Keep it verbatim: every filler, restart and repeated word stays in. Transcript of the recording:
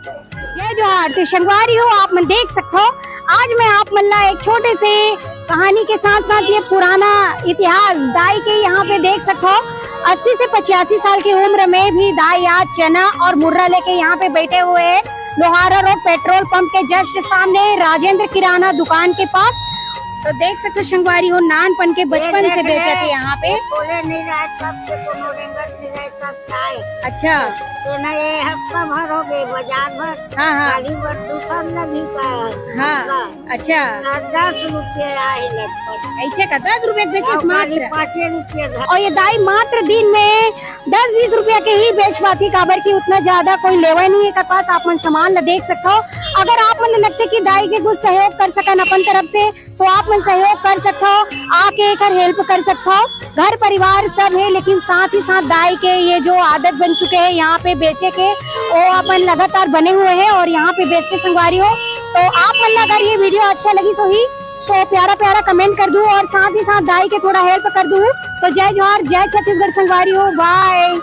जय जोहार। तो संगवारी हो, आप मन देख सकत हो, आज मैं आप मन ला एक छोटे से कहानी के साथ साथ ये पुराना इतिहास दाई के यहाँ पे देख सकत हो। अस्सी से पचासी साल की उम्र में भी दाई आज चना और मुर्रा लेके यहाँ पे बैठे हुए हैं, लोहारा रोड पेट्रोल पंप के जस्ट सामने राजेंद्र किराना दुकान के पास। तो देख सकत हो संगवारी हो, नानपन के बचपन से बेचत हे यहाँ पे। बोले नहीं रहा, तब से कोनो रेंगत नहीं रहा, तब खाए। अच्छा। तो ना, ये हफ्ता भर हो गए, बाजार भर। हाँ, हाँ। खाली भर दूसर न भी का है। हाँ। अच्छा। ना, दस रुपये आए लगभग। ऐसे का दस रुपये बेचे और खाली मात्र? पाँचे रुपये घर। और ये दाई मात्र दिन में दस बीस रुपया के ही बेच पाती, काबर कि उतना ज्यादा कोई लेवा नहीं है एकर पास। आप मन सामान ला देख सकत हो। अगर आप मन लगथे कि दाई के कुछ सहयोग कर सकन अपन तरफ से, तो आप मन सहयोग कर सकत हो, आके एकर हेल्प कर सकत हो। घर परिवार सब है, लेकिन साथ ही साथ दाई के ये जो आदत बन चुके हैं यहाँ पे बेचे के, वो अपन लगातार बने हुए हैं और यहाँ पे बेचते संगवारी हो। तो आप मन ला अगर ये वीडियो अच्छा लगी तो ही तो प्यारा प्यारा कमेंट कर दू और साथ ही साथ दाई के थोड़ा हेल्प कर दू। तो जय जोहार, जय छत्तीसगढ़ संगवारी हो, बाय।